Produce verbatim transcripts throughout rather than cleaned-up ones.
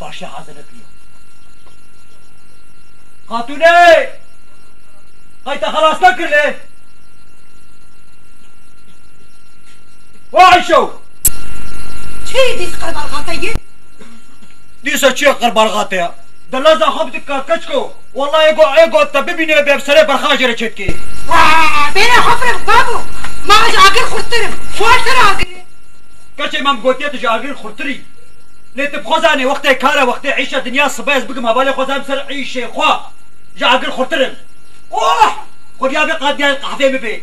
Paşê hazir nekiriye. Xatûnê! Qey te xelas nekir lê? Wa Eyşo! Çi dîs qerbalxa te ye? Dîsa çi ye qerbalxa te ya? Di leza xwe bidika keçko. Wallahî ego, ego te bibîne be bi serê berxa jê re çêdikê. Wa, bêne xwe firem babo. Ma ez ji agir xurtir im. Xwartir agir. Keçê me gotiye tu ji agir xurtir î. Lê tu bi xwe zanî wextê kar e, wextê îş e, dinya sibe ez bikim hevalê xwe zam ser îşê xwe. Ji agir xurtir im. Oh! Xwediya vê qadiyayê qehvê min bê.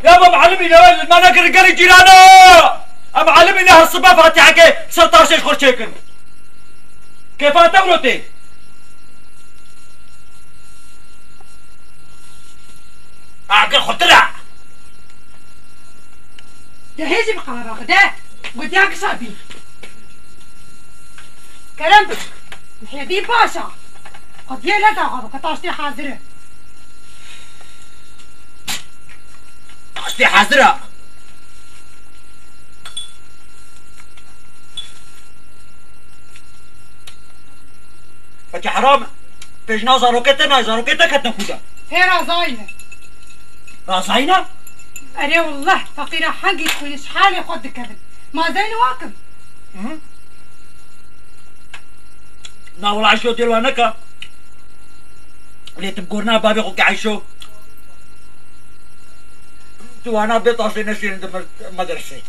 Ya me milimî ne, me nekir gelê cîrana. Em milimî ne her sibe fatiheke ser taşê ji xwe çêkin. Kêfa te wilo tê. Agir xurtir e. De hêzî bi qala xwe de. Gotiya kisa bî. Kerem bik. Hêdî paşa. Qutiyê leta xwe bike, taştê hazir e. Taştê hazir e. Keçê heram, pêjna zarokê te nayê, zarokê te ketine xûda. Hê razayî ne. Razayî ne? Erê wallah, feqîra hengî xwîniş halê xwe dikevin. Ma zeyni wakim. Hı? Na wala Eyşo dêr wan neka. Lê tu bi gorna bavê xwe ke Eyşo. Tu wana bê taşê neşêrin di mer-, medersê.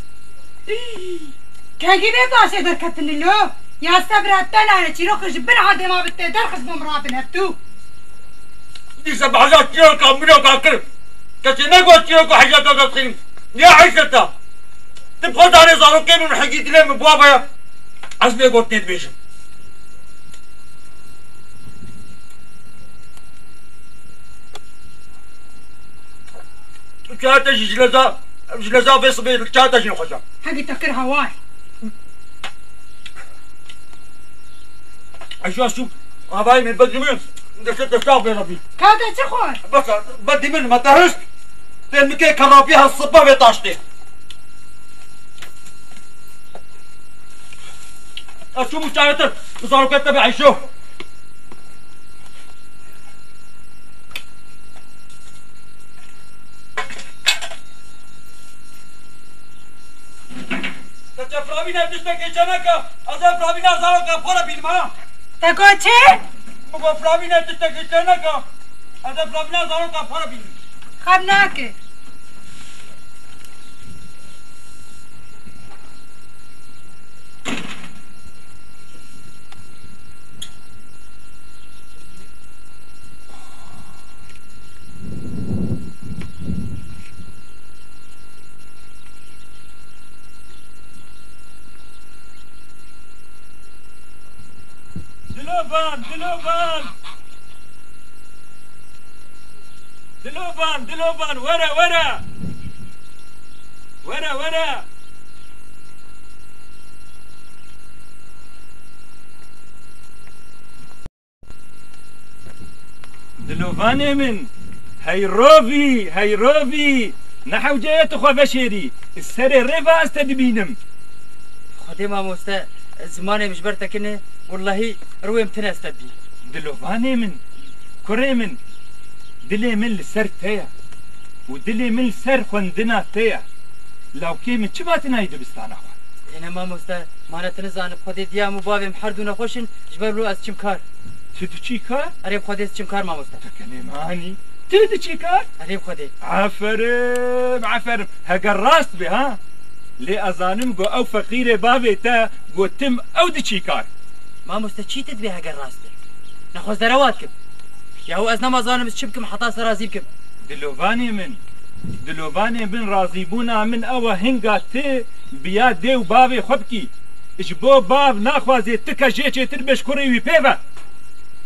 Kengî bê taşê derketin lo? Ya sebra te nayê, çîrokê ji bin erdê ma bi te derxist bo min rabin hevdû. Dîsa bi heza çîroka miroka kir. Kesê negot çîroka heza te destxînim. Ya Eyşeta. Tu bi xwe zanê zarokê min hegî dilê min bava ya. Ez vê gotinê dibêjim. Çaya te jî ji leza, ji leza vê sibê çaya te jî nexweş e. Hegî te kir hawar. Eşya şû, havayê min bedî min, destê te sax bê Rebî. Ka te çi xwar? Bes e, bedî min, me te hişt. Tê min kê kerapî her sibe vê taştê. Ez çûm û çaretir, bi zarokê te be Eyşo. Te çe firavîne tiştekê çe neke, ez ê firavîna zaroka xwe re bînim ha. Te got çi? Min got firavîne tiştekê çe neke, ez ê firavîna zaroka xwe re bînim. Xem nake. Dilovan, Dilovan! Dilovan, Dilovan, were, were! Were, were! Dilovanê min, hey rovî, hey rovî, ne hewce ye tu xwe veşêrî, serê rê ve ez te dibînim. Xwedê mamoste, zimanê min ji ber te kin e, wellahî rûyê min tune ez te dibînim. Dilovanê min, kurê min, dilê min li ser te ye û dilê min li ser xwendina te ye. Lawkê min çima tu nayî dibistana xwe? Êne mamoste, ma ne tu nizanim, Xwedê diya min û bavê min her du nexweş in, ji ber wilo ez diçim kar. Tu diçî kar? Erê bi Xwedê ez diçim kar mamoste. Tu kenê me anî? Tu diçî kar? Erê bi Xwedê. Aferin, aferin. Heger rast be ha? Lê ez zanim ku ew feqîrê bavê te gotim ew diçî kar. Mamoste çî tu dibê heger rast be? Nexwe ez derewa dikim. Yahu ez nema zanim ez çi bikim heta se razî bikim. Dilovanê min, dilovanê min razîbûna min ew e hinga tu bi ya dê û bavê xwe bikî. Ji bo bav naxwaze tu ke jê çêtir be ji kurê wî pê ve.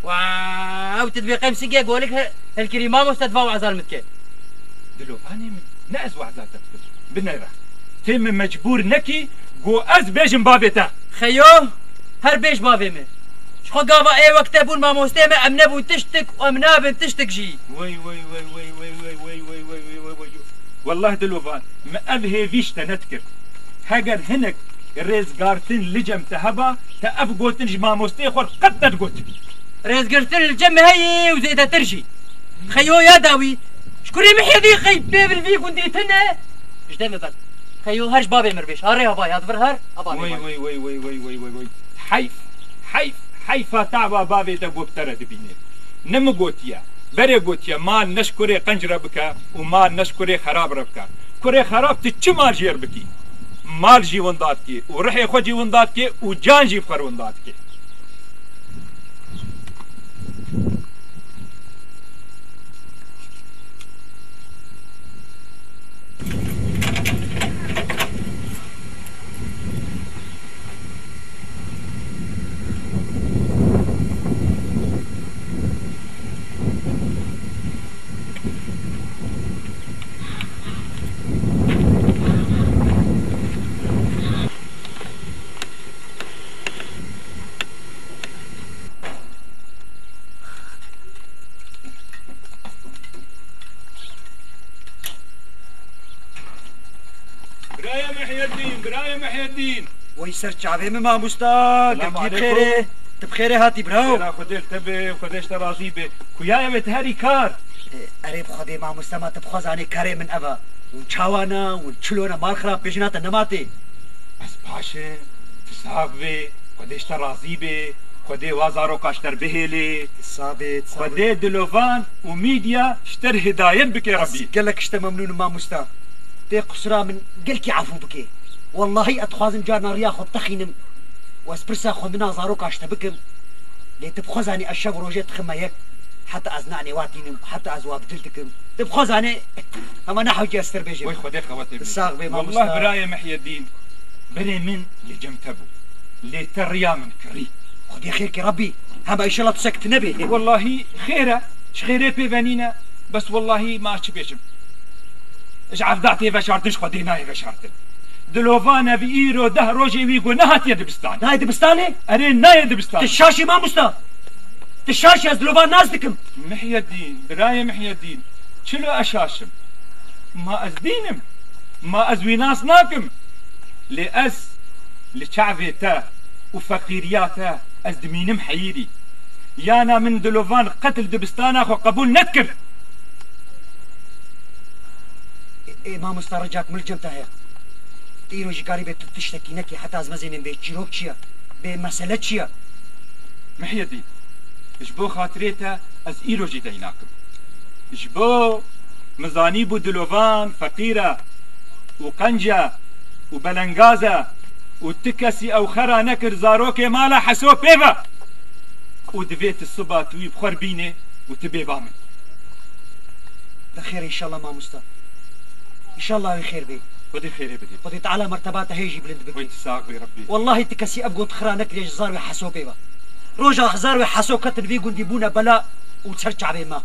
Wa, ew tu dibê qemsîgê golik he-, hilkirî mamoste diva weza li min dike. Dilovanê min, ne ez weza te dikim. Binêre. Tê min mecbûr nekî ku ez bêjim bavê te. Xeyo, her bêj bavê min. Ji xwe gava ê wek te bûn mamostê me, em nebûn tiştik û em nabin tiştik jî. Wey, wey, wey. Wellah Dilovan, min ev hêvî ji te nedikir. Heger hinek Rêzgartin li cem te heba, te ev gotin ji mamosteyê xwe qet nedigotibî. Rêzgirtin li cem me heye û zêdetir jî. Xeyo ya dawî, ji kurê Mihyedî xey pê vî gundî tune, ji dê me ber. Xeyo her ji bavê min re bêj. Ha rê hava ya di vir her, ha bavê Wey, vay. Wey, wey, wey, wey, wey, wey, wey. Heyf, heyf, heyfa tava bavê te ku bi te re dibîne. Ne min gotiye. Berê gotiye, mal ne ji kurê qenc re bike û mal ne ji kurê xerab re bike. Kurê xerab tu çi mal jê re bikî? Mal jî winda dikê û rihê xwe jî winda dikê û can jî bi xwe re winda dikê. Birayê Mihyedîn, birayê Mihyedîn. Wey ser çavê min mamosta, Selam gelkî bi aleykum. Xêrê, tu bi xêrê hatî biraw. Xêra Xwedê li te be, Xwedê ji te razî be. Kuya ev ê tu herî kar? E, erê bi Xwedê mamosta ma tu bi xwe zanê karê min ev e. Hûn çawa ne, hûn çilo ne, mal xirab pêjina te nema tê. Ez baş im, tu sax bê, Xwedê ji te razî bê, Xwedê wa zaroka ji te re bihêlê. Sax bê, sax bê. Xwedê Dilovan û Mîdya ji te re hidayet bike Rebî. Ez gelek ji te memnûn im mamosta. Tê qusura min gelkî efû bike. Wellahî ez dixwazim carna riya xwe bitexînim û ez pirsa xwendina zaroka ji te bikim. Lê tu bi xwe zanî ez şev û rojê dixime yek. Heta ez nanê wa tînim, heta ez wa bi dil dikim. Tu bi xwe zanî, hema ne hewce ez tir bêjim. Wey Xwedê qewetê bide. Sax bê, mamosta. Wallah birayê Mihyedîn, berê min li cem te bû. Lê te riya min kirî. Xwedê xêr ke Rebî. Hema înşallah tu sekit nebe. Wellahî xêr e. Ji xêrê pê ve nîne. Bes wellahî ma çi bêjim. Ji evda tê veşartin, ji Xwedê nayê veşartin. Dilovan ev îro deh rojê wî ku nehatiye dibistanê. Nayê dibistanê? Erê, nayê dibistanê. Tu şaş î mamosta. Tu şaş î, ez Dilovan nas dikim. Mihyedîn, birayê Mihyedîn, çilo ez şaş im? Ma ez dîn im? Ma ez wî nas nakim? Lê ez li çavê te û feqîriya te ez dimînim heyîrî. Yana min Dilovan qet li dibistana xwe qebûl nedikir. Ê, ê, mamosta, ricak min li cem te heye. Tu îro jî karî bê tu tiştekî nekî, heta ez mezênim bê çîrok çi ye, bê mesele çi ye? Mihyedîn, ji bo xatirê te ez îro jî dey nakim. Ji bo min zanîbû Dilovan feqîr e û qenc e û belengaz e û ti kesî ew xera nekir zarokê mala Heso pê ve. Û divê tu siba tu wî bi xwe re bînê û tu bê ba min. De xêr e înşallah mamosta. Înşallah wê xêr bê. Xwedê xêrê bidê. Xwedê Teala merteba te hê jî bilind bike. Wey tu sax bî Rebbî. Wellahî tu kesî ev got xira nekiriye ji zarwê Heso pê ve. Roja zarwê Heso ketin vî gundî bûne bela û ser çavê me.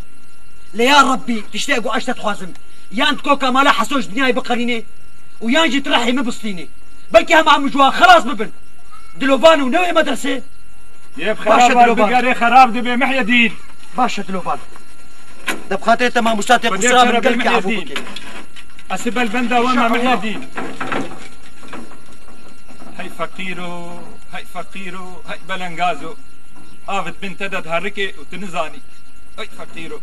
Lê ya Rebbî, tiştê ku ez ji te dixwazim, yan tu koka mala Heso ji dinyayê biqerînê û yan jî tu rihê min bistînê. Belkî hema min ji wan xelas bibin. Dilovan û newê medresê. Yê bi Baş e, xeraban Dilovan. Bigerê xerab dibe Mihyedîn. Baş e, Dilovan. De bi xatirê te mamosta tê Xwedê qusura min xera gelkî efû Mihyedîn bike. Ez sibel benda wan me Mihyedîn. Hey feqîro, hey feqîro, hey belengazo. Av di bin te de diherike û tu nizanî. Hey feqîro.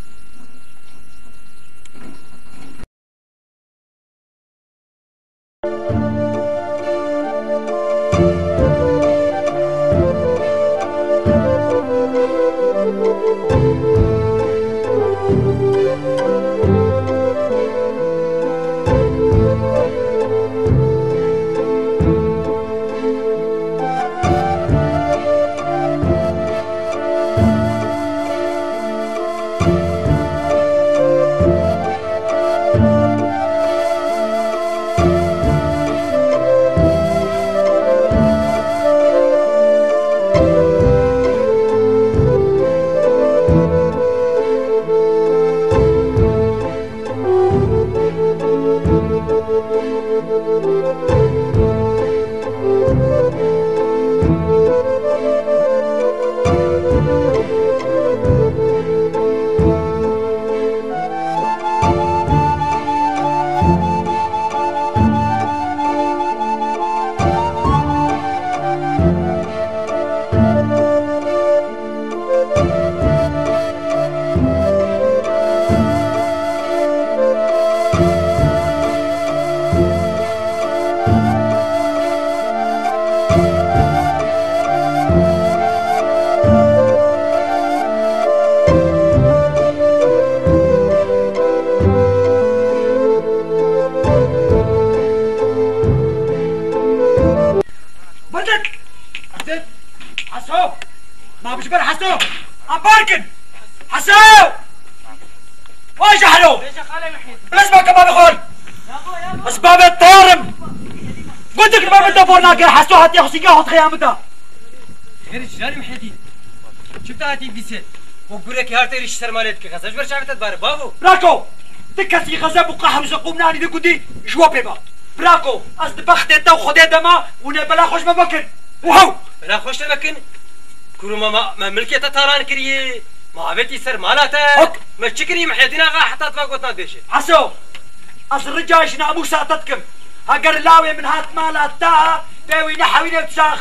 Bilez baka bavê xwe. Ez bavê Teyar im. Gundik li me min de bor nake. Heso hatiye xwe sînga xwe dixe ya min de. Xêr ji carî Mihedîn. Çi te hatî dîse? Û gurekî her têrî ji ser malê dike. Xeze ji ber çavê te dibare, bavo. Brako! Ti kesî xeze bû qehr û zeqûm nanî di gundî ji we pê ba. Brako! Ez di bextê te û Xwedê de me û nê bela xwe ji me vekin. Û hew! Bela xwe ji te vekin? Kuro me, me, me milkê te talan kiriye. Me avêtî ser mala te. Hok! Me çi kiriye Mihedîn axa heta tu va gotina dibêje? Heso! Ez rica ji namûsa te dikim. Heger lawê min hat mala te, pê wî nehewîne tu sax.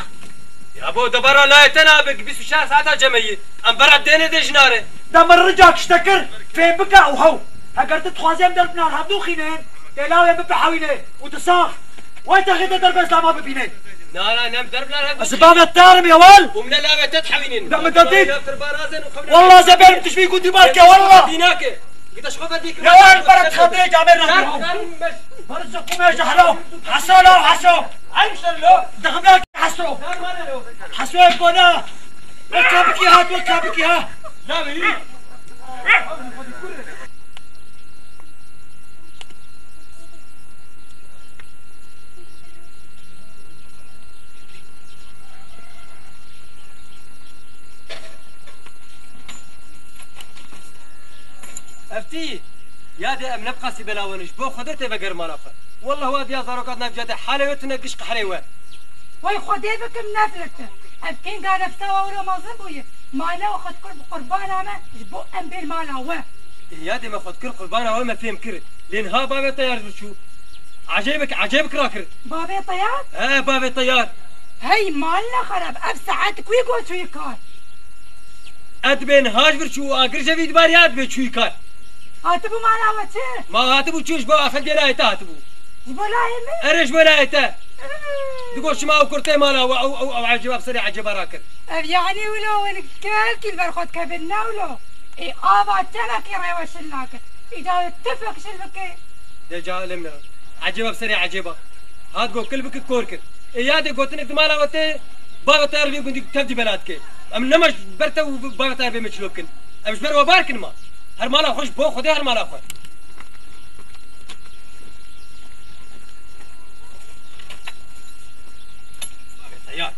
Ya bo debara layê te nabe, bîst û çar saeta cemeyî. Em bera dêne dê ji nare. De min rica kişte kir, fêm bike û hew. Heger tu dixwazî em derb nar hevdû xînin, tê lawê min bihewîne û tu sax. Way te xête derbe ez lama bibîne. Na, na, nem derb nar hevdû. Ez bavê Teyar im ya wal. Û min lawê te dihewînin. De min te dît. Wallah ez ê bêrim tu ji vî gundî bar ke, wallah. Dînake. Gide ji xwe ver bî. Ya wal, bera dixatirê camêr nakir. Bera zeqûmê jehra. Heso lo, Heso. Ay müşteri lo. Dixmle Heso. Heso ê kona. Weka bikî hat, weka bikî ha. Ev tî, ya dê em ne bi qasî bela we ne, ji bo Xwedê tê veger mala xwe. Wallah wa diya zaroka di nav ciya te halê we tune giş qehrê we. Wey Xwedê bikim neflik te. Ev kênga nefsa we wilo mezin bûye. Mala we xwe dikir bi qurbana me, ji bo em bên mala we. Ê ya dê me xwe dikir qurbana we me fêm kir. Lê niha bavê Teyar ji çû. Ecêbik, ecêbik rakir. Bavê Teyar? He, bavê Teyar. Hey, mal ne xerab, ev saet ku got çûyî kar? Ez dibê niha ji vir çû, agir jevî dibar ya dibê çûyî kar. Hatibû mala we çi? Ma hatibû çû ji bo axir gêlayê te hatibû. Ji bo layê min? Erê ji bo layê te. Ee. Digot şima ew kurtê mala we, ew, ew, ew ecêba bi serê ecêba rakir. Ev yanî wilo win kel kîl ber xwe dikevin, ne wilo. Ê ava tenekî rêwe şil nake. Îca wê tifek şil bike. De calim ne. Ecêba bi serê ecêba. Hat got kil bikit kor kir. Ê ya dê gotinek di mala we tê, bavê Teyar vê gundî tev dî bela dike. Em nema ji ber te û bavê Teyar vê me çilo bikin. Em ji ber we bar kin ma. Her mala xwe ji bo Xwedê her mala xwe. Bavê Teyar.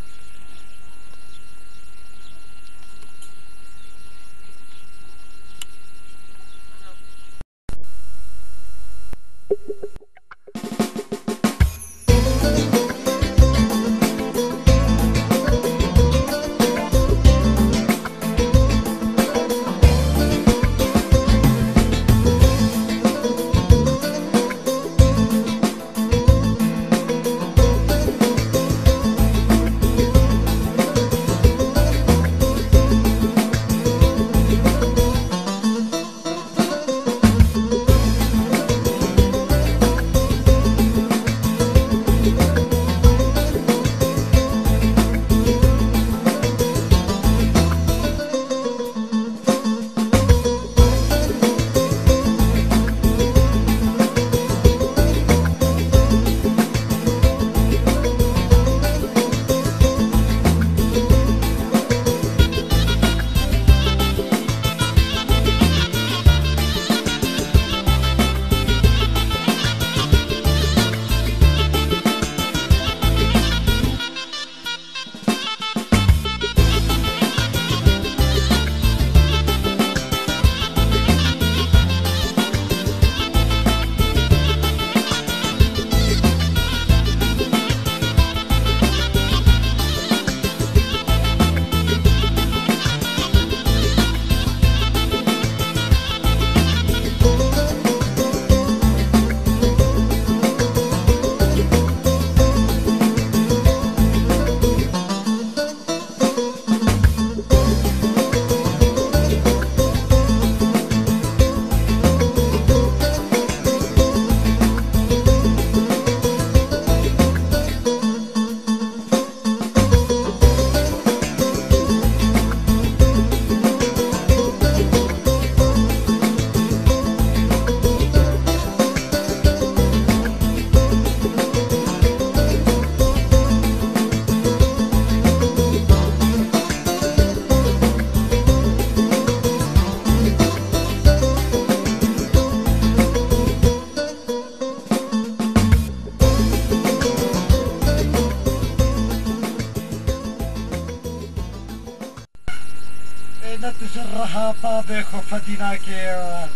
Dê xwe fedî nake ya.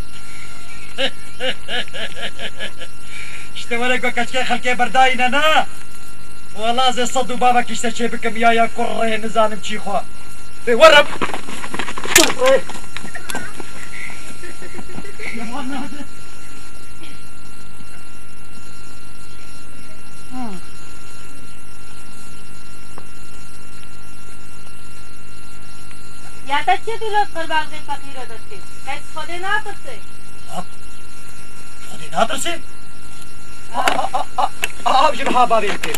İşte were ku keçikê xelkê berdayîne ne. Wela zê sed û bavek işte çê bikim ya ya kurê nizanim çî xwe. Dê were. Ya te çi dilo qirbaxê feqîro destê? Qey Xwedê natirsê? Ha? Xwedê natirsê? Ha. A, a, a, a, a, ji biha bavê te.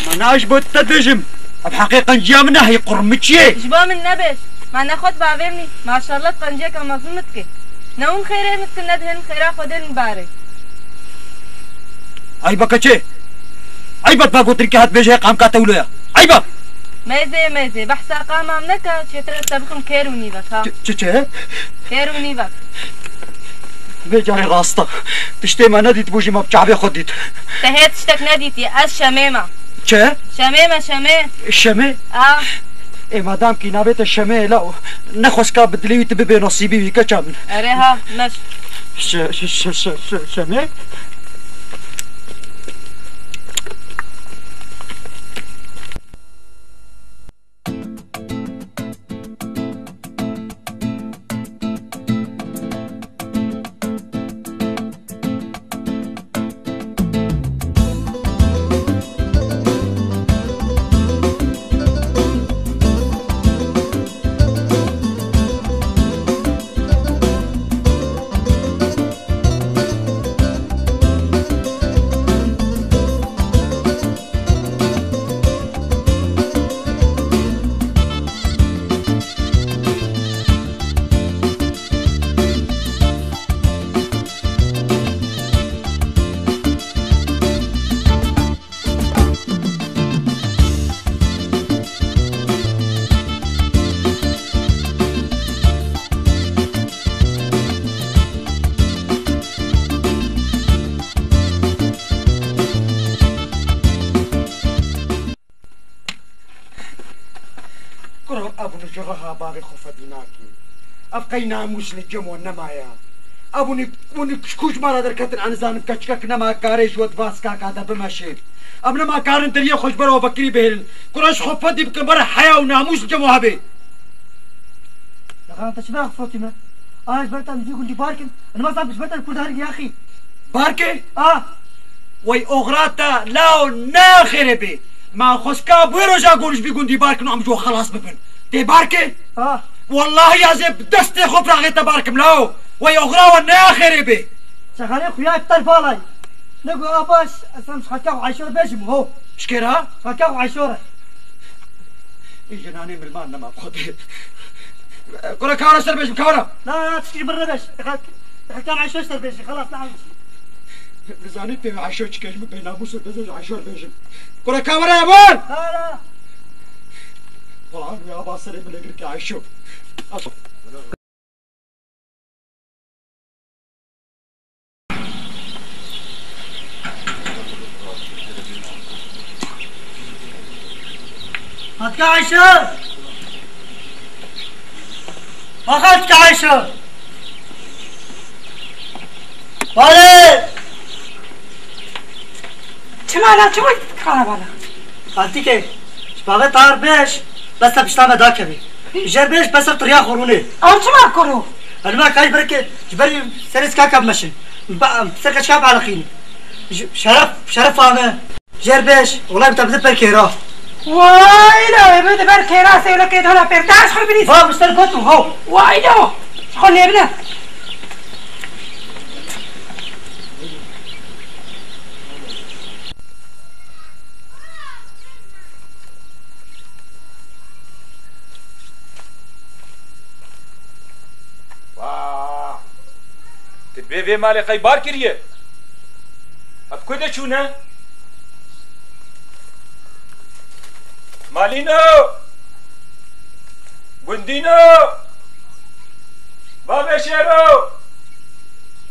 Ma na ji bo te dibêjim. Ev heqê qenciya min e, hey qurmiçiyê. Ji bo min nebêj. Ma ne xwe di bavê min î. Maşallah, tu qenciyeka mezin min dikî. Ne hûn xêrê min dikin, ne dihên xêra Xwedê min barê. Eyba keçê. Eyba tu va gotin ke hat bêje qamka tewlo ya. Eyba. Meyzê, meyzê. Behsa qamam neke, çêtir ez te bikim kêr û nîvek, ha. Çi, çi, çi? Kêr û nîvek. Vê carê rast e. Tiştê me nedît bû jî me bi çavê xwe dît. Te hê tiştek nedîtî, ez Şemê me. Çi? Şemê me, Şemê. Şemê? A. Ê madam kî navê te Şemê ye law. Nexweşka bi dilê wî tu bibê nasîbî wî keça min. Erê ha, meş. Şe-, şe-, şe-, şe-, şe-, Şemê? Kuro, ev hûn ji reha bavê xwe fedî nakin. Ev qey namûs li cem we nemaye. Ev hûn, hûn ji ku ji me re derketin, ez nizanim keçikek nema karê ji we di va sikaka de bimeşê. Em nema karin deriyê xwe ji ber we vekirî bihêlin. Kuro, ji xwe fedî bikin, were heya û namûs li cem we hebe. Lexan te çi be Fatîme? Aya ji ber te em vî gundî bar kin. Nima zan ji ber te li Kurda herin yaxî. Barke? A. Wey oxira te lao ne xêrê bê. Ma xwestka bi wê roja gon ji vî gundî bar kin û em ji we xelas bibin. Tê barke? A. Wallahî ez ê bi destê xwe firaxê te bar kim lao. Wey oxira we ne xêrê bê. Çaxanê xuya ter balay. Ne got a baş, ez em ji xelka xwe Ayşe re bêjim ho. Ji kê re? Ji xelka xwe Ayşe re. Ê jinanê milman nema xwedê. Kura kawra ser bêjim kawra. Na, na, tişkî ji min re bêj. Xelk-, xelkan Ayşe ser bêjî, xelas ne Ayşe. Dizanî pê Ayşe çi ke ji min bênamûs e, dizê ji Ayşe bêjim. Kura kawra ya bor. Na, na. Wala wê aba serê min lê girke Ayşe. Fatika Ayşe! Bak Fatika Ayşe! Bale! Çima la, çima kana bala? Fatike, ji bavê tar bêj, bes te pişta me dakevî. Jer bêj, bes te tiriya xurûnê. Ew çima kuro? Elma kay birke, ji ber serê kaka bimeşin. Ba, ser keçika bialiqîn. J-, şeref, şeref ame. Jer bêj, wela bi te bide per kêra. Way la, ê bide ber kêra, sewlekê dana per, taş xwe binîs. Ha, bi ser gotim, ho. Way la, xwe lê bine. Wah! Tu bê vê malê qey bar kiriye? Ev ku de çûne? Malîno! Gundîno! Bavê Şêro!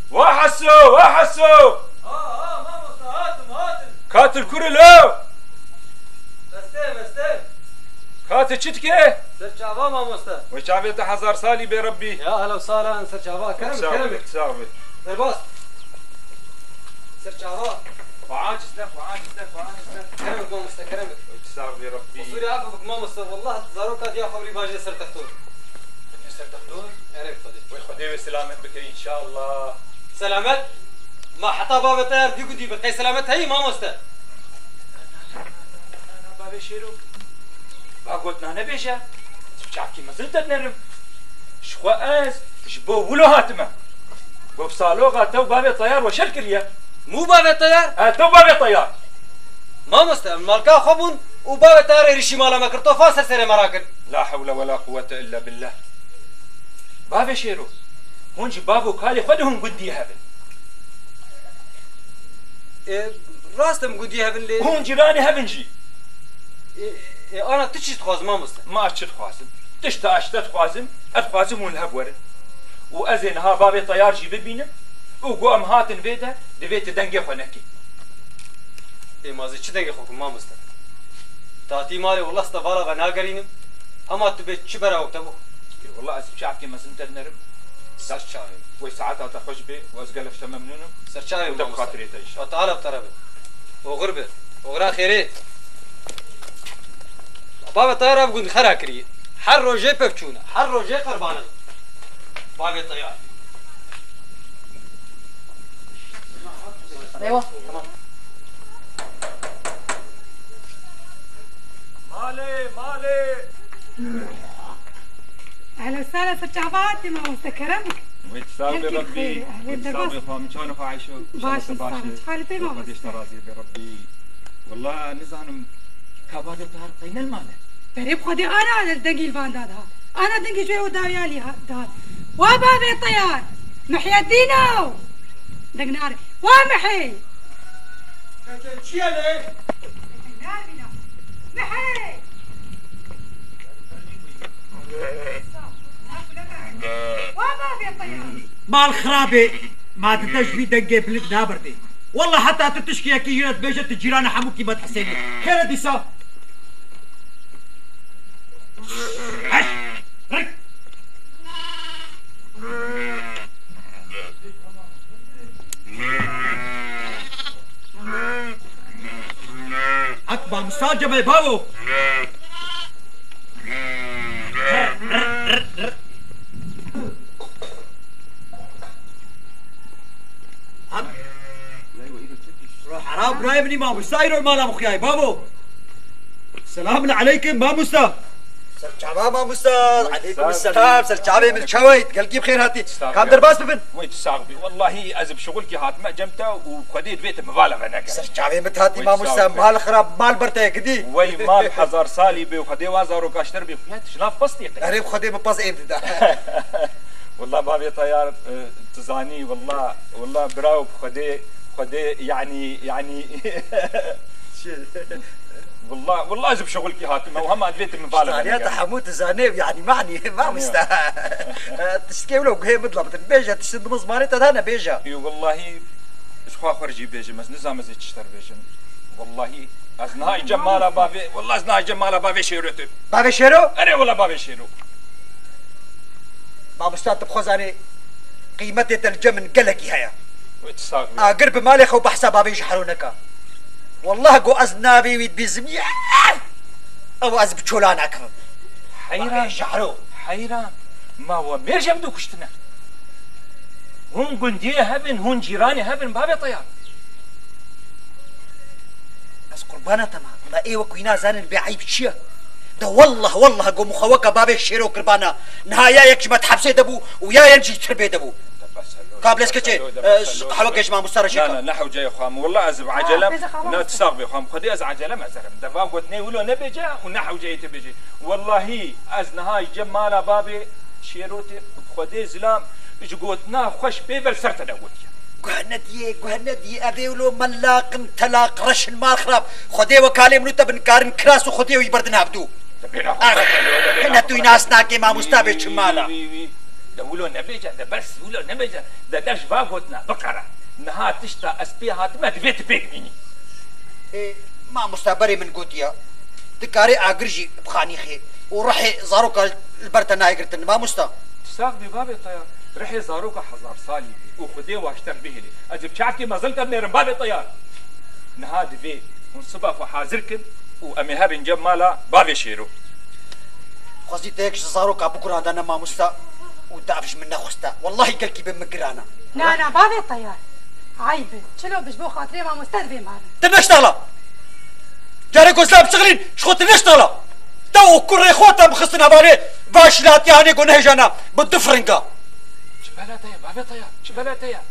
Wa Heso, wa Heso! Ha, ha, mamosta, hatim, hatim. Katil kurilo! Beste, beste. Katil çi dike? Serçava mamoste. Wê çavê te hezar salî bê Rebbî. Ya ehla û sahlan, serçava. Kerem bik, kerem bik. Sax bî. Derbas. Serçava. Xwe aciz ne, xwe aciz ne, xwe aciz ne. Kerem bik mamoste, kerem bik. Wê sax bê Rebbî. Qusûrê afû bik mamoste. Wallah zaroka diya xwe rî bajê ser textor. Ser textor? Erê Xwedê. Wê Xwedê wê selamet bike înşallah. Selamet? Ma heta bavê te yar dî gundî bi. Qey selamet heyî mamoste? Bavê Şêro. Va gotina nebêje. Çavkî mezin te dinerim. Ji xwe ez ji bo wilo hatime. Got saloxa te û bavê Teyar we şer kiriye. Mû bavê Teyar? E, te û bavê Teyar. Mamoste, em malka xwe bûn û bavê Teyar êrîşî mala me kir. Tofan ser serê me rakir. La hewle wela quwwete illa billah. Bavê Şêro, hûn ji bav û kalê xwe de hûn gundiyê hev in. Ê, rast em gundiyê hev in lê. Hûn cîranê hev in jî. Ê, ê, ana tu çi dixwazî mamoste? Ma çi dixwazim? Tişta ez te dixwazim, ez dixwazim hûn li hev werin. Û ez ê niha bavê Teyar jî bibînim û ku em hatin vê de, divê tu dengê xwe nekî. Ê, ma ez ê çi dengê xwe kim mamoste? Tatî malê, wallah ez te vala venagerînim. Hema tu bê çi bera û te bû. Ê, wallah ez çavkê mezin te dinerim. Ser çavê. Wê saeta te xweş bê û ez gelek te memnûn im. Ser çavê mamoste. Û te bi xatirê te înşallah. Teala bi te re be. Oxir be. Oxira xêrê. Bavê Teyar ev gund xera kirî. Her rojê pevçûn e. Her rojê qerban e. Bavê Teyar. Eywa, tamam. Malê, malê. Ehlen sahlen, ser çava hatî mamoste, kerem bik. Wê sax bê Rebbî. Wê sax bê xwe, min çawa xwe Ayşo. Baş in, sağ ol. Halê te mamoste? Xwedê te razî be Rebbî. Wela nizanim ka bavê Teyar qey ne li mal e. Berê bi Xwedê ana dengî li van da dihat. Ana dengî ji wê û dawiya lî hat, dihat. Wa bavê Teyar! Mihyedîno! Deng nare. Wa Mihê! Keke çi ye lê? Deng nare bîna. Mihê! Wa bavê Teyar! Mal xirabê, ma dide ji wî dengê bilind nabirdê. Wallah heta tu tişkî yekî yine dibêje tu cîranê hemû kîmet Husênî. Xêr e dîsa. Heş. Rik. Hak mamosta cemê bavo. Hak. Ro hera birayê min î mamosta îro mala min xuyaye, bavo. Selamun aleykum mamosta. Ser çava mamosta. Aleykum selam. Ser çavê min çawayt. Gelkî bi xêr hatî. Kam derbas bibin. Wê tu sax bî. Wellahî ez bi şixulkî hatime cem te û Xwedê divê tu min vala venegere. Ser çavê min hatî mamosta. Mal xirab, mal ber te gidî. Wey mal hezar salî bê û Xwedê wa zaroka ji te re bê. Xuya tu ji nav pastî qey. Erê Xwedê min past êm dida. Wallah bavê Teyar, e, tu zanî, wallah, wallah birawo bi Xwedê, Xwedê, yanî, yanî. Wallah, wallah ez bi şixulkî hatime û hema divê tu min vala venegere. Te hemû tu zanî, yanî manî, mamosta. Tiştekê wilo guhê min dilabtin. Bêje, tiştin di min zimanê te de ne bêje. Yo, wallahî, ji xwe xwe jî bêjim, ez nizam ez ê çi ji te re bêjim. Wallahî, ez niha cem mala bavê, wallah ez niha cem mala bavê Şêro tê. Bavê Şêro? Erê, wallah bavê Şêro. Mamosta, tu bi xwe zanî, qîmetê te li cem min gelekî heye. Wê tu sax bî. Agir bi malê xwe û behsa bavê Jehro neke. Wallah, go ez navê wî dibîzim, ya! Ew ez bi çola nakevim. Heyran. Bavê Jehro. Heyran. Ma we mêr ji hev du kuştine. Hûn gundiyê hev in, hûn cîranê hev in, bavê Teyar. Ez qurbana te ma. Ma ê wek wî nazanin bê eyb çi ye? De wallah, wallah, go min xwe weke bavê Şêro kirbana. Niha ya yek ji me di hepsê de bû û ya yen jî tirbê de bû. Ka bilez keçê, e, qehweke ji mamosta re çêka. Na, na, ne hewceyê xwe min. Wallah ez bi ecelem, na, tu sax bê xwe min. Xwedê ez ecelem ez herim. Deva gotinê wilo nebêje û ne hewceyê te bêje. Wallahî ez niha ji cem mala bavê Şêro tê, bi Xwedê zilam, ji gotina xweş pê ve li ser te de gotiye. Guh nediyê, guh nediyê, ev ê wilo mellaq in, telaq, reş in, mal xirab. Xwedê wekalê min û te bi nikarin kiras û Xwedê wî berdin hevdû. Ax, hine tu wî nas nakê mamosta bê çi mala. Wî, wî, wî. De wilo nebêje, de bes wilo nebêje. De, de ji va gotina biqere. Niha tişta ez pê hatime divê tu pêk bînî. Ê, mamosta berê min gotiya. Dikarê agir jî bixanîxê û rihê zaroka li ber te nayê girtin, mamosta. Sax bî bavê te ya. Rihê zaroka hezar salî bî û Xwedê waşter bihêlê. Ez ê bi çavkê mezin te binêrim bavê te ya. Niha divê hûn siba xwe hazir kin û em ê herin cem mala bavê Şêro. Xwezî te yek ji zaroka bigurandane mamosta û te ev ji min nexweste. Wellahî gelkî bi min giran e. Na, na, bavê Teyar. Eyb e. Çilo bi ji bo xatirê mamoste divê marin. Tu neştexla. Carê ku silav bişixilîn, ji xwe tu neştexla. Te û kurê xwe te bixistin hevalê va şilatiyanê ku nehêjana bi du firinga. Çi bela te ye, bavê Teyar? Çi bela te ye?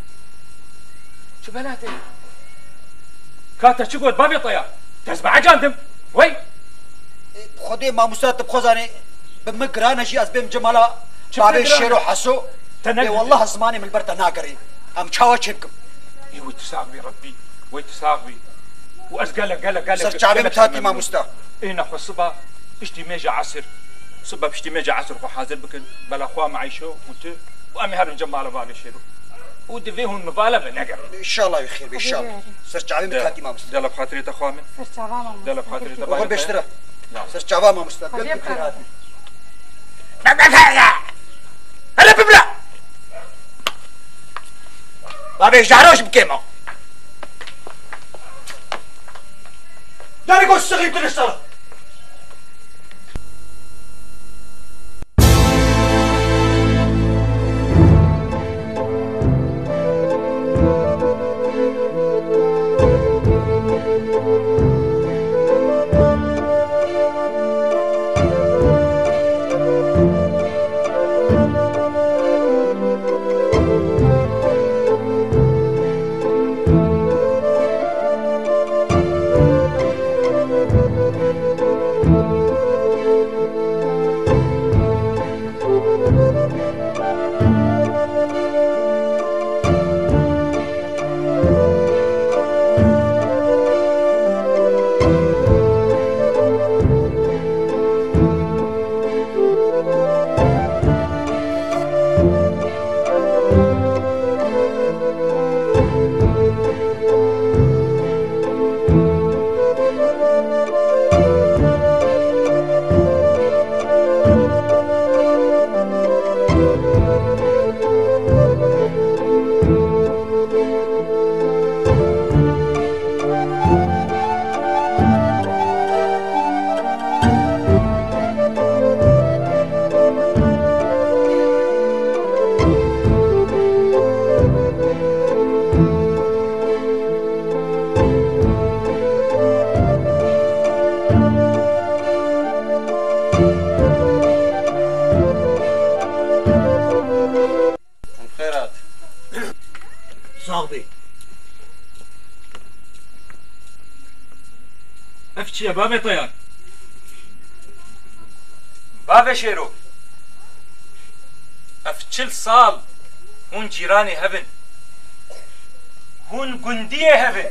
Çi bela te ye? Ka te çi got bavê Teyar? Te ez bihecandim. Wey! Xwedê mamosta tu bixwazanê bi min giran e jî ez bêm cemala bavê Şêro Heso. Te ne Ê wallah zimanê min li ber te nagerê. Em çawa çêbikim? Ê wey tu sax bî Rebbî. Wey tu sax bî. Û ez gelek, gelek, gelek, Ser çavê min tatî mamosta. Ê nexwe siba piştî mêja esir. Siba piştî mêja esir xwe hazir bikin. Bela xwe me Eyşo û tu û em ê herin cem mala bavê Şêro. Û divê hûn min vala venegerin. Înşallah wê xêr be, înşallah. Ser çavê min tatî mamosta. Dela bi xatirê te xwe min. Ser çava mamosta. Dela bi xatirê te Oxir bavê Teyar. Beştir e. Ya. Ser çava mamosta. Xwedê bi xêr hatî. Hele bibra! Bavê Jaro ji bikê ma. Darê goş sixî tu niştala. Em xêr hat. Sax bî. Ev çi ye bavê Teyar? Bavê Şêro. Ev çil sal hûn cîranê hev in. Hûn gundiyê hev in.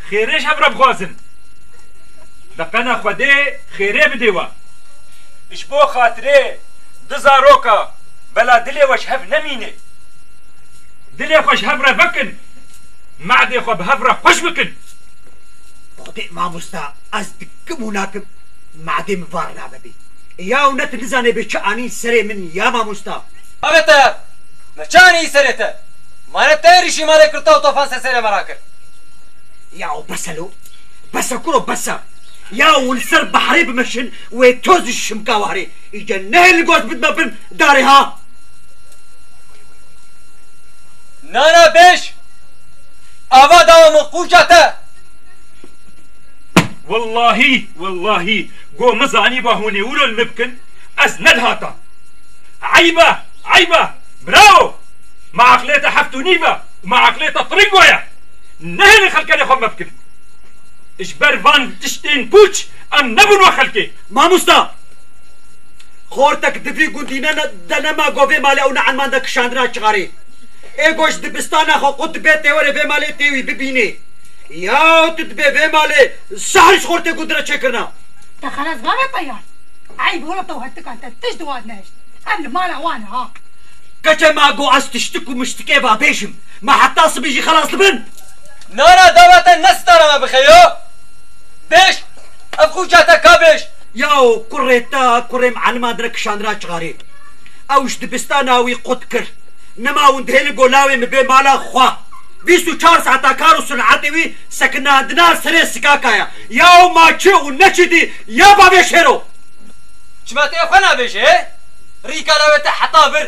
Xêrê ji hev re bixwazin. Beqena Xwedê xêrê bidê we. Ji bo xatirê du zaroka bela dilê we ji hev nemîne. Dilê xwe ji hev re vekin. Mehdê xwe bi hev re xweş bikin. Xwedê mamosta ez dikim û nakim mehdê min var nabe bî. Ya û ne tu nizanê bê çi anî serê min ya mamosta. Bavê Teyar, me çi anî serê te? Ma ne te êrîşî malê kirta û tofan ser serê me rakir. Ya bes e lo. Bes e kuro, bes e. Ya û li ser behrê bimeşin wê toz ji şimka warê. Îca nehê li goş bidme bin darê ha. Nana bêj, ava dawa min qûça te. Wellahî, wellahî, go min zanîba hûn ê wilo li min bikin, ez nedihata. Eyb e, eyb e, bravo! Ma aqlê te heft û nîv e, ma aqlê te tiringo ye. Nehêlin xelkenê xwe me bikin. Ji ber van tiştên pûç em nebûn we xelkê. Mamosta! Xortek di vî gundî ne, ne, de nema go vê malê ew ne elman de kişandina çixarê. Ê go ji dibistana xwe qut dibe tê were vê malê tê wî bibînê. Ya tu dibê vê malê şehr ji xortê gund re çêkirina. Te xelas bavê Teyar. Eyb wilo te û hertikan te tişt di wan nehişt. Em li mala wan ha. Keçe ma go ez tiştik û miştikê va bêjim. Ma heta sibî jî xelas dibin. Nana dava te ne stara me bixe yo. Bêj. Ev qûça te ka bêj? Yaw, kurê te, kurê mialiman dire kişandina çixarê. Ew ji dibistana wî qut kir. Nema hûn dihêlin go lawê min bê mala xwe. Bîst û çar saeta kar û sinetê wî sekinandina serê sikaka ya. Yaw ma çi û ne çi dî, ya bavê şêro. Çima tê xwe nabêje, he? Rîka lawê te heta vir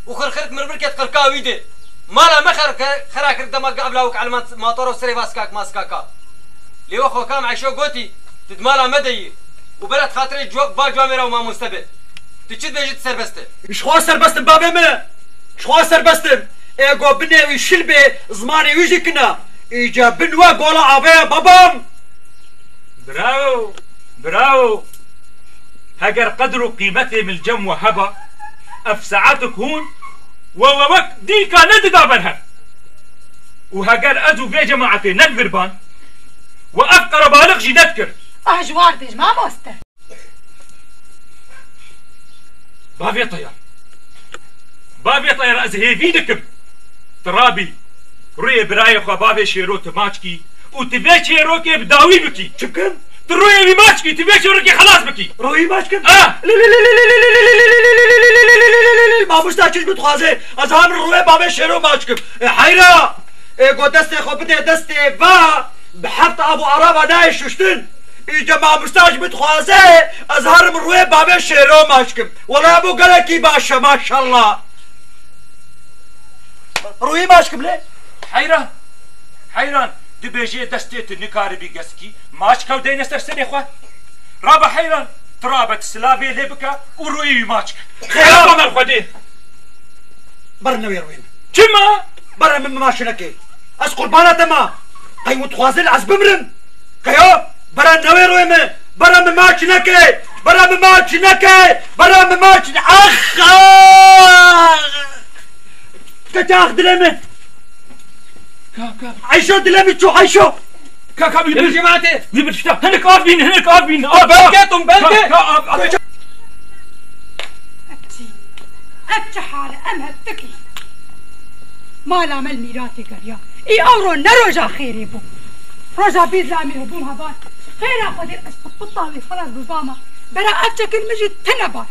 û xirxirik mirbirkê di qirka wî de. Mala me xer-, xera kir dema ge evla wek elman matora û serê va sikak ma sikaka. Lê we xwe kam Eyşo gotî, tu di mala me de yî û bela di xatirê cuwa-, va ciwamêra û mamoste be. Tu çi dibêjî tu serbest e. Ji xwe serbest im bavê min. Ji xwe serbest im. Ê go binê wî şil bê, zimanê wî jî kina. Îca bin we gola avê ye babam. Bravo, bravo. Heger qedr û qîmetê min li cem we heba, ev saetik hûn we, we wek dîka nedida berhev. Û heger ez û vê cemaetê nekvirban, we ev qerebalix jî nedikir. Ah, ji war bêj, mamoste. Bavê Teyar. Bavê Teyar, ez hêvî dikim. Tu rabî, rûyê birayê xwe bavê Şêro tu maç kî û tu vê çêrokê bi dawî bikî. Çi bikim? Tu rûyê wî maç kî, tu vê çêrokê xelas bikî. Rûyê maç kim? Ah! Mamosta çi ji min dixwaze? Ez ha min rûyê bavê Şêro maç kim. E, heyra! E, go destê xwe bidê destê va, bi heft av û araba nayê şuştin. Îca mamosta ji min dixwaze, ez herim rûyê bavê Şêro maç kim. Wela bû gelekî baş e, maşallah. Rûyê maç kim lê? Heyran, heyran, dibêjê destê tu nikaribî geskî, maç kew deyne ser serê xwe. Rabe heyran, tu rabe tu silavê lê bike û rûyê wî maç ke. Xeyra Xeyra. Xwe dê. Ber newê rûyê min. Çima? Bere min maç neke. Ez qurbana te ma. Qey hûn dixwazin ez bimrim? Qeyo, bere newê rûyê min. Bere min maç neke. Bere min maç neke. Bere min maç ne-, ax, ax. Keça ax dilê min. Ka, ka. Eyşo dilê min çû, Eyşo. Ka, ka, wî bir. Cemaatê. Wî bir, işte, hinek av bîn, hinek av bîn. Av, belge, av. Tum, belge. Ka, ka, av, av. Ev çi? Ev çi hal e? Em hevdikî. Mala me li mîratê geriya. Î ewro ne roja xêrê bû. Roja bîzlamî hebûm heval. Xêra Xwedê ez qutqutawî xelas bibama. Bera ev çekil min jî tine bar.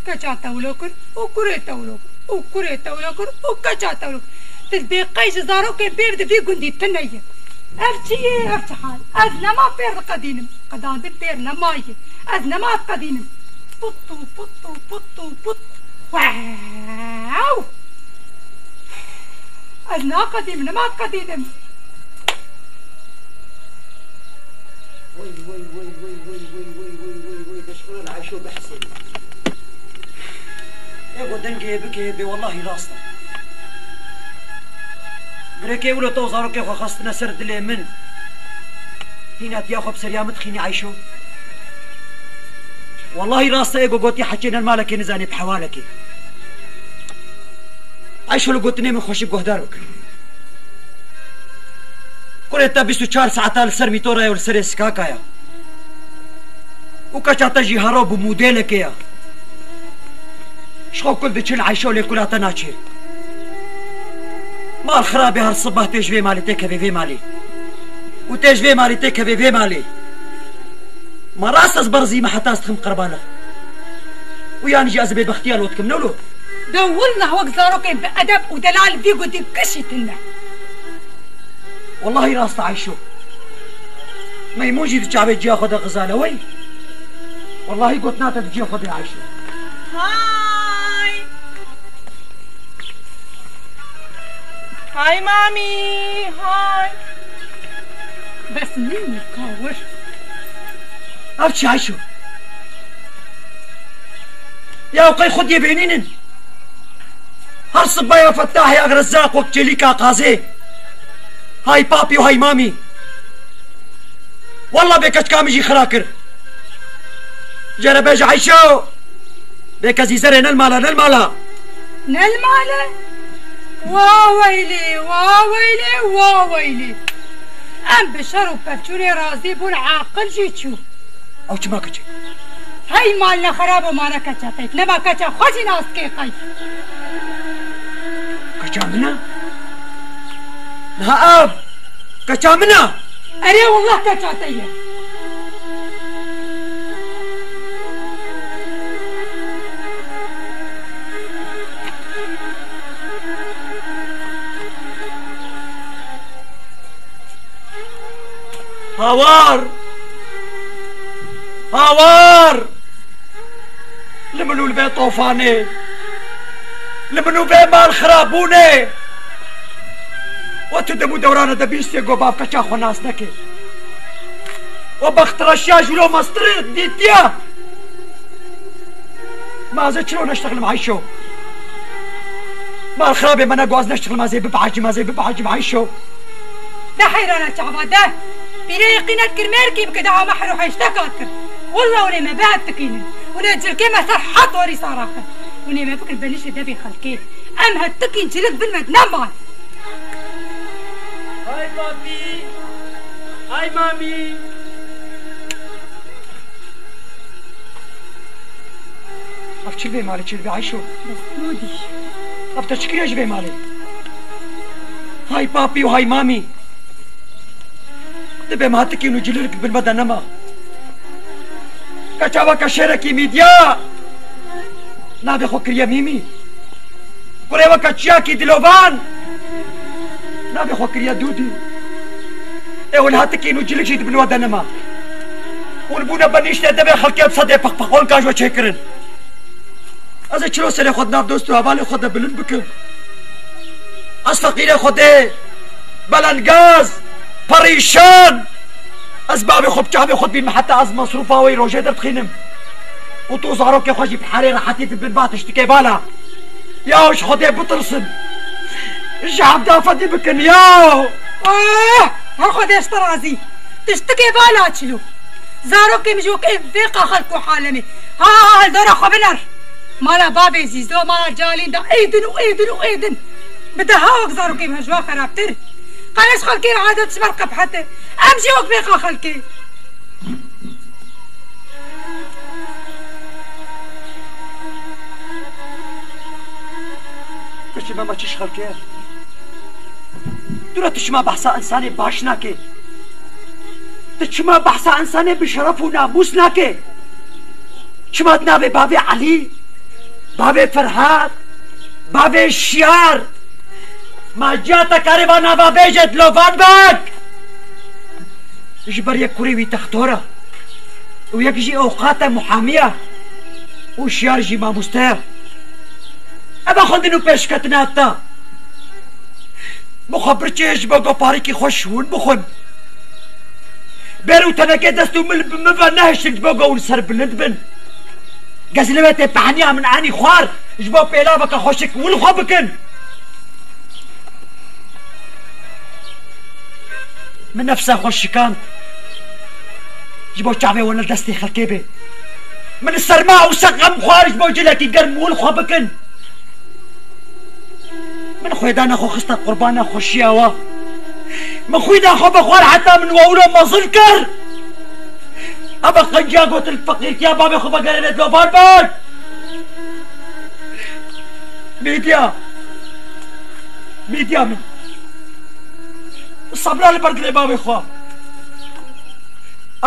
Keça tewlo kir û kurê tewlo kir û kurê tewlo kir û keça tewlo kir. Ti bêqey ji zarokên pêr di vî gundî tine ye. Ev çi ye, ev çi hal? Ez nema pêr diqedînim. Qedandin pêr nemaye. Ez nema diqedînim. Put û put û put û put. Wow! Ez naqedînim, nema diqedînim. Wey, wey, wey, wey, wey, wey, wey, wey, wey, wey, deşxuna li Ayşo bihsê. Ê go dengê bikê bê wellahî rast e. Girêkê wilo to zarokê xwe xwestine ser dilê min. Hîna tiya xwe bi seriya min dixînî Ayşo. Wellahî rast e, ê go gotî heçê ne li malekê nizanê bi hewalekê. Ayşo li gotinê min xweşik guhdar bike. Kurê te bîst û çar saeta li ser mîtora ye û li serê sikaka ye. Û keça te jî hero bi modêlekê ye. Ji xwe kul diçin Eyşo lê kula te naçê. Mal xirabê her sibah tê ji vê malê têkevê vê malê. Û tê ji vê malê têkevê vê malê. Ma rast ez berzî me heta ez dixim qerbalix. Û yan jî ez bêbextiya lo dikim, ne wilo? De willah wek zarokên bi edeb û delal vî gundî gişî tune. Wellahî rast e Eyşo. Meymûn jî di çavê ciya xwe de xizale wey. Wellahî gotina te di ciya xwe de Eyşo. Hay! Hay mamî, hay! Bes nî nî kawir. Ev çi Eyşo? Ya qey xwediyê bênînin. Her sibeya Fettahê Agrezzaq wek çêlîka qazê. Hay papî û hay mamî. Walla bê keçka min jî xira kir. Jere bêje Eyşo. Bê kezî zerê ne li mala, ne li mala. Ne li mala? Wa weylê, wa weylê, wa weylê. Em bi şer û pevçûnê razî bûn, aqil jî çû. Ew çima keç e? Hey mal ne xerab û mane keça te. Nema keça xwe jî nas dikê qey. Keça min e? Niha ev keça min e? Erê wallah keça te ye. Hawar! Hawar! Li min û li vê tofanê, li min û vê malxirabûnê. We tu dem û dewrana de bîstê ku bav keça xwe nas neke. We bextreşiya jûlo mestirê dîtiye. Ma ez ê çilo neştexlim Ayşo? Malxirabê me ne ku ez neştexlim, ez ê bibehecim, ez ê bibehecim Ayşo. De heyrana çava de. Pîrê qînet kir mêrkî bike de ama her û heşte kat kir. Walla hûn ê me bihetikînin. Hûn ê cilkê me ser hat warî saraxin. Hûn ê me bikin benişê devê xelkê. Em hetikîn cilik bin me neman. Hay papî! Hay mamî! Ev çi li vê malê, çi li vê Ayşo? Bes, Rûdî. Ev te çi kiriye ji vê malê? Hay papî û hay mamî! Dibe me hetikîn û cilirk bin me de nema. Keça weke şêrekî mîdiya navê xwe kiriye Mîmî. Kurê weke çiyakî dilovan navê xwe kiriye Dûdî. Ê hûn hetikîn û cilik jî di bin we de nema. Hûn bûne benîştê devê xelkê bi sedê peqpeqonkan ji we çêkirin. Ez ê çilo serê xwe di nav dost û hevalê xwe de bilind bikim? Ez feqîrê Xwedê, belengaz, perîşan. Ez bavê xwe bi çavê xwe dibînim, heta ez mesrûfa wê rojê derdixînim. Û tu zarokê xwe jî bi herê rehetî dibin ba tiştikê vala. Ya ji Xwedê bitirsin. Ji hevda fedî bikin ya. Ah! Her Xwedê ji te razî. Tiştikê vala çilo. Zarokê min ji wek ev vê qaxel ku halemê. Ha, ha, ha, li dora xwe biner. Mala babê Zîzo, mala Calîn de êdin û êdin û êdin. Bi deha wek zarokê min ji wan xerabtir. Qenes xelkê adet ji ber qebhete. Em jî wek vê qaxelkê. Kişî me me çi ji xelkê? Tu re tu çima behsa insanê baş nake? Tu çima behsa insanê bi şeref û namûs nake? Çima di navê bavê Elî, bavê Ferhat, bavê Şiyar, ma ciya te karê va nava vêje dilovan bek? Ji ber yek kurê wî textor e û yek jî ewqat e, muhamî ye û Şiyar jî mamoste ye. Eva xwendin û pêşketina te. Bi xwe birçê ji bo ku parîkî xwe ji hûn bixwin. Bêr û tenekê dest û min bi min ve nehiştin ji bo ku hûn serbilind bin. Gezilê wê tê pehniya min anî xwar ji bo pêlaveke xweşik win xwe bikin. Min nefsa xwe şikand. Ji bo çavê we li destê xelkê bê. Min serma û seqem xwar ji bo cilekî germ win xwe bikin. Min xwêdana xwe xiste qurbana xweşiya we. Min xwîda xwe bi xwar heta min we wilo mezin kir. Eva qenciya gotin feqîrtiya bavê xwe vegerêne dovar bek. Mîdiya. Mîdiya min. Sabra li ber dilê bavê xwe.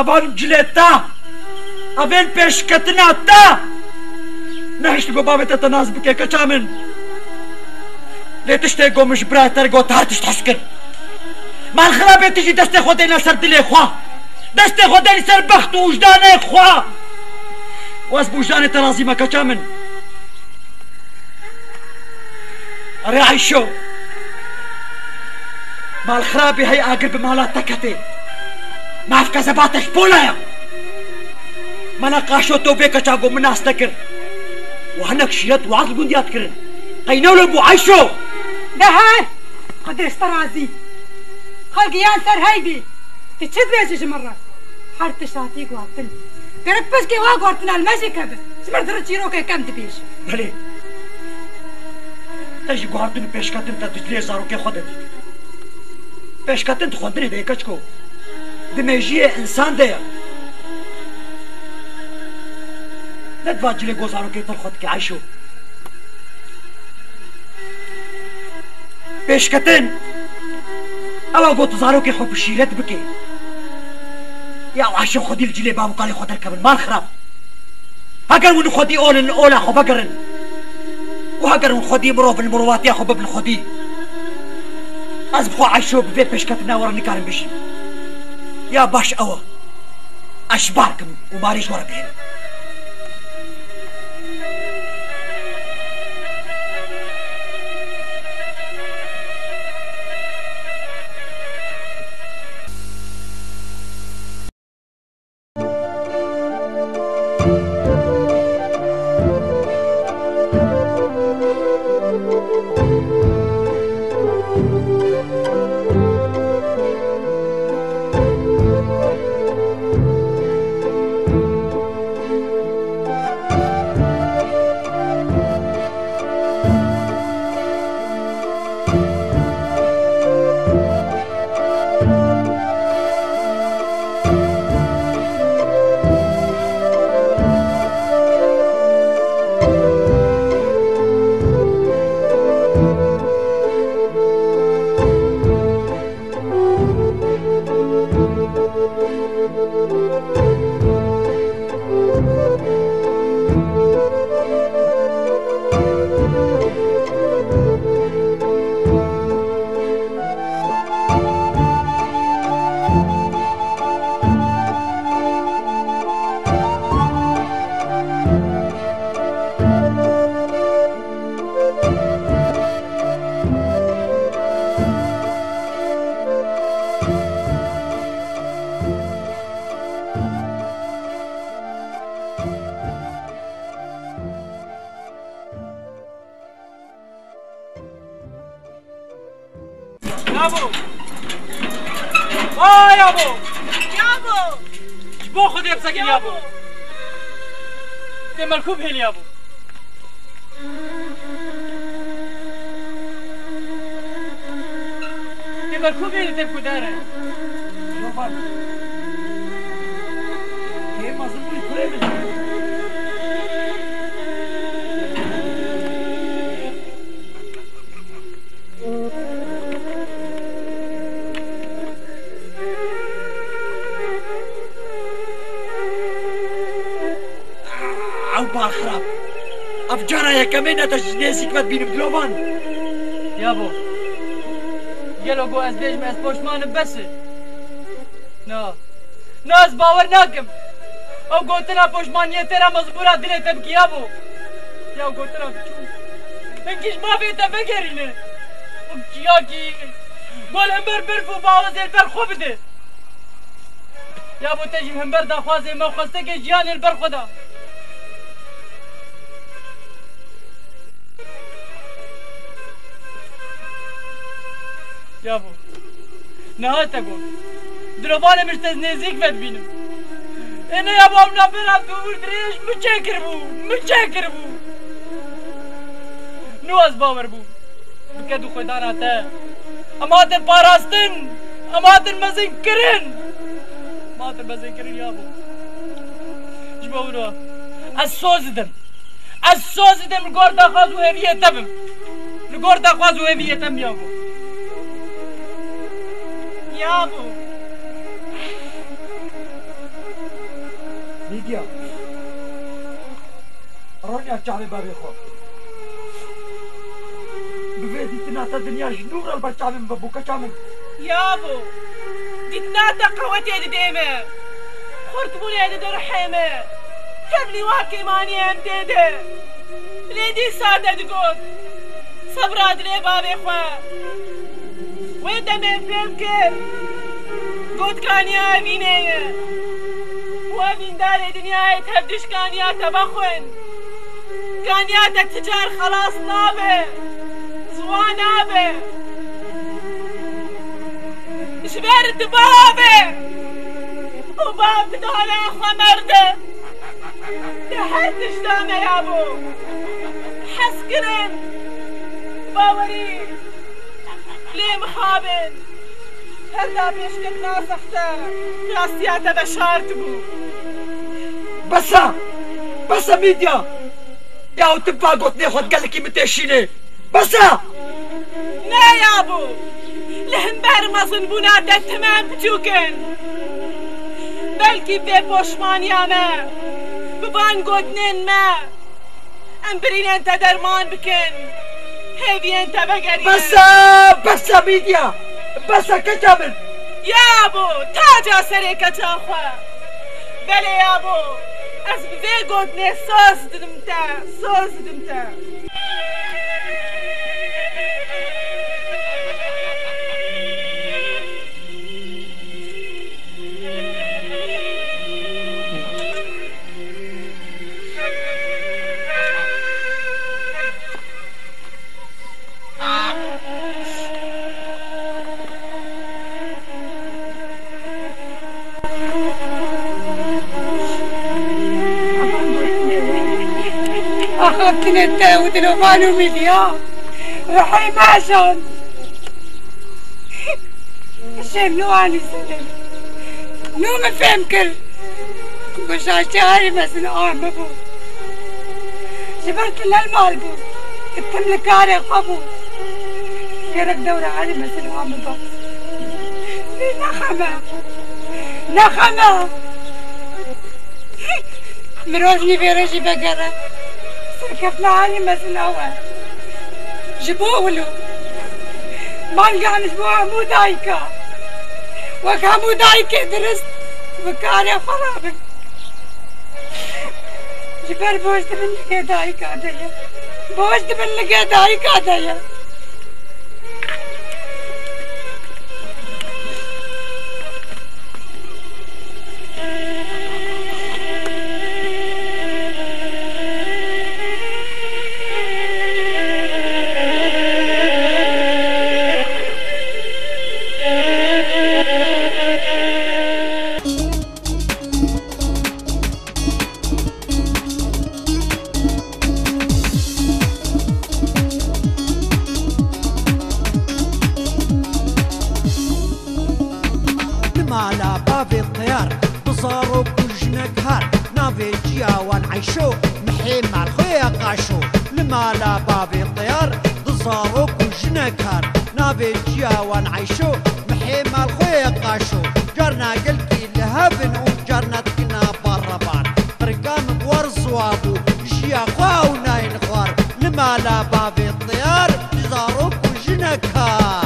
Evan cilê te, evên pêşketina te. Nehişt ku bavê te te nas bike, keça min. Lê tiştê ku min ji birayê te re got, her tişt hez kir. Malxirabê tu jî destê xwe dêne ser dilê xwe. Destê xwe dêne ser bext û wijdanê xwe. Û ez bi wijdanê te razî me, keça min. Erê Ayşo, malxirabê hey agir bi mala te ketê. Maf kezeba te ji pola ya. Mala qaşo to vê keça ku min nas nekir. Û hinek şîret û aqil gundiya dikirin. Qey ne wilo bû Ayşo? De he, Xwedê ji te razî. Xelk yan ser hey bî. Tu çi dibêjî ji min re? Her tişt hatî guhartin. Gerek pişkê wa guhartina li me jî keve. Ji min re çîrokê kem dibêjî. Belê. Te jî guhartin û pêşketin te di cilê zarokê xwe de dît. Pêşketin di xwendinê de ye keçko. Di mêjiyê însan de ye. Ne di va cilê ku zarokê te li xwe dike Ayşo. Pêşketin. Ewa got zarokê xwe bi şîret bike. Ya Ayşo xwedî li cilê bav û kalê xwe derkevin. Mal xirab. Heger hûn xwedî olin, li ola xwe vegerin. Û heger hûn xwedî mirov in, mirovatiya xwe bibin xwedî. Ez bi xwe Ayşo bi vê pêşketina we re nikarim bijîm. Ya baş ew e. Ez ji bar kim û marê ji we re bihêlim. Yabo! Vay yabo! Yabo! Ji bo Xwedê bisekin yabo! Tê melkû bihêl yabo! Tê melkû bihêl tê ku dere. Kê mezin bû kurê min. Ew bar xirab. Ev cara yekemîn e te ji nêzîk ve dibînim dilovan. Yabo. Gelo ku ez bêjim ez poşman im bes e? Na. Na, ez bawer nakim. Ew gotina poşmaniyê tê re mezbûra dilê te bikî yabo. Ya gotina biçûk. Hinkî ji mafê te vegerîne. Û çiyakî gol hember berf û bawezê li ber xwe bide. Yabo te jî hember daxwazê me û xwestekê jiyanê li ber xwe da. Yabo. Niha te got. Dilovanê min ji te nêzîk ve dibînim. Ê ne yabo, ew navbera dûr dirêj min çêkiribû. Min çêkiribû. Nû ez bawer bûm. Bi ked û xwedana te. Em hatin parastin. Em hatin mezinkirin. Em hatin mezinkirin yabo. Ji bo wilo ez soz didim. Ez soz didim li gor daxwaz û hêviyê te bim. Li gor daxwaz û hêviyê te bim yabo. Yabo. Lîdya. Ronya çavê bavê xwe. Bi vê dîtina te dinya ji nû re li ber çavê min ve bû keça min. Yabo, dîtina te qewetê didê me. Xurtbûnê dide ruhê me. Tevlî wa kêmaniyê em tê de. Lê dîsa te digot, sebra dilê bavê xwe. Wê demê fêm kir. Got kaniya evînê ye. Û evîndarê dinyayê tev diş kaniya te vexwin. Kaniya te ti car xelas nabe. Ziwan nabe. Ji ber tu bav e. Û bav bi dala xwe merde. Te her tişt da me yabo. Hezkirin, bawerî, lê mixabin. Her da pêşketina sexte, rastiya te veşart bû. Bes e! Bes e Mîdya! Ya tu va gotinê xwe gelekî min têşînê. Bes e! Ne yabo! Li hember mezinbûna te tim em biçûk in. Belkî vê poşmaniya me bi van gotinên me em birînên te derman bikin, hêviyên te vegerînin. Bes e! Bes e Mîdya! Bes e keça min! Yabo, taca serê keça xwe. Belê yabo, ez bi vê gotinê soz didim te, soz didim te. Axaftinê te û dilovan û mîdiya û heymaşan. Şêr nû anî ser. Nû min fêm kir. Ku şaştê herî mezin a min bû. Ji ber tu ne li mal bû. Tu tim li karê xwe bû. Gerek dewra herî mezin a min bû. Nexeme. Nexeme. Mirov nîvêre jî vegere. Serkeftina herî mezin ew e. Ji bo wilo. Manga min ji bo hemû dayika. Wek hemû dayikê dirist bi karê xwe rabin. Ji ber boş dibin ligê dayika de ye. Boş dibin ligê dayika de ye. Li mala bavê Teyar, bi zarok û jinek har, navê ciya wan Eyşo, mihê mal xwe ye qaşo. Li mala bavê Teyar, bi zarok û jinek har, navê ciya wan Eyşo, mihê mal xwe ye qaşo. Carna gelkî li hev in û carna dikina bar rebar. Qirika min bi war ziwa bû, jiya xwe ew nayên xwar. Li mala bavê Teyar, bi zarok û jinek har.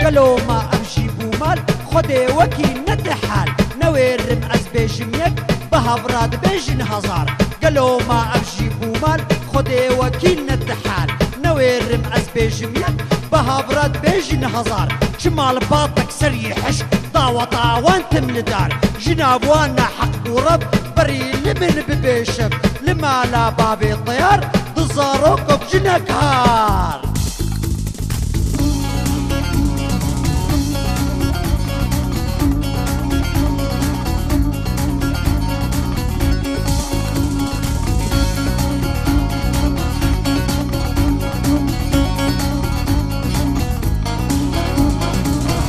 Gelo ma ev jî bû mal, Xwedê wekî nede hal. Newêrim ez bêjim yek, bi hevra dibêjin hezar. Gelo ma ev jî bû mal, Xwedê wekî nede hal. Newêrim ez bêjim yek, bi hevra dibêjin hezar. Çima li batek serî hişk, daweta wan tim li dar. Jina wan neheq bû reb, berî li min bibêşim. Li mala bavê Teyar, di zarokek jinek har.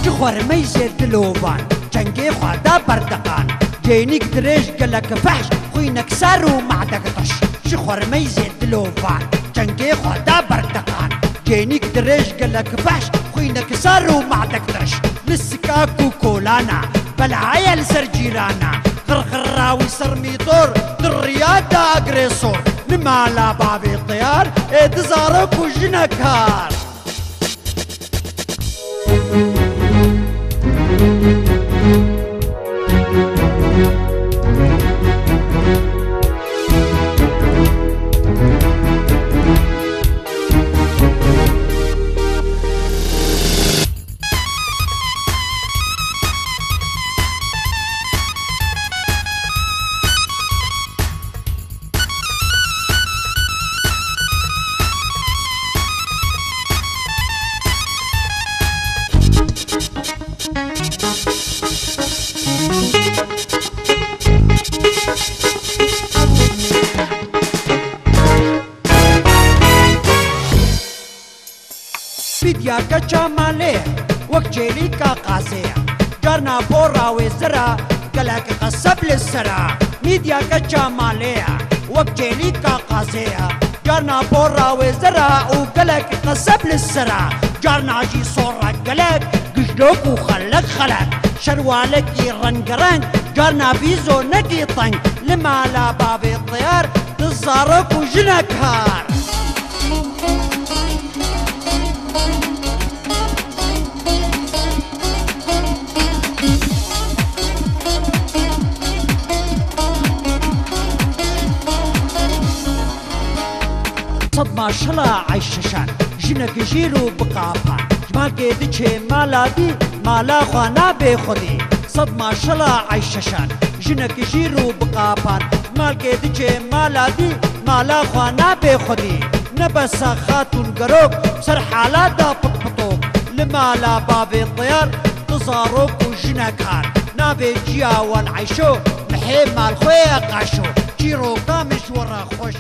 Ji xwermeyzê dilovan, çengê xwe da berdeqan. Cênîk dirêj gelek fehş, xwînek sar û madek tiş. Ji xwermeyzê dilovan, çengê xwe da berdeqan. Cênîk dirêj gelek fehş, xwînek sar û madek tiş. Li sikak û kolana, belaye li ser cîrana. Xirxira wî ser mîtor, di riya da agresor. Li mala bavê Teyar, ê di zarok û jinek har. Mîdya keça malê ye, wek çêlîka qazê ye. Carna pora wê zira, gelek qeseb li sera. Mîdya keça malê ye, wek çêlîka qazê ye. Carna pora wê zira û gelek qeseb li sera. Carna jî sora gelek, Dijlok û xelek xelek, şerwalekî rengereng, carna bîzo nekî teng, li mala bavê teyar, tu zarok û jinek har. Sed maşela Ayşeşan, jinek jîr û bi qapan. Ji malkê diçê mala dî, mala xwe nabê xwedî. Sed maşela Ayşeşan, jinek jîr û bi qapan. Ji malkê diçê mala dî, mala xwe nabê xwedî. Ne bes e xatûn gerok, ser hala da pitpitok. Li mala bavê teyar, tu zarok û jinek har. Navê ciya wan Eyşo, mihê mal xwe ye qaşo. Çîroka min ji we re xweş.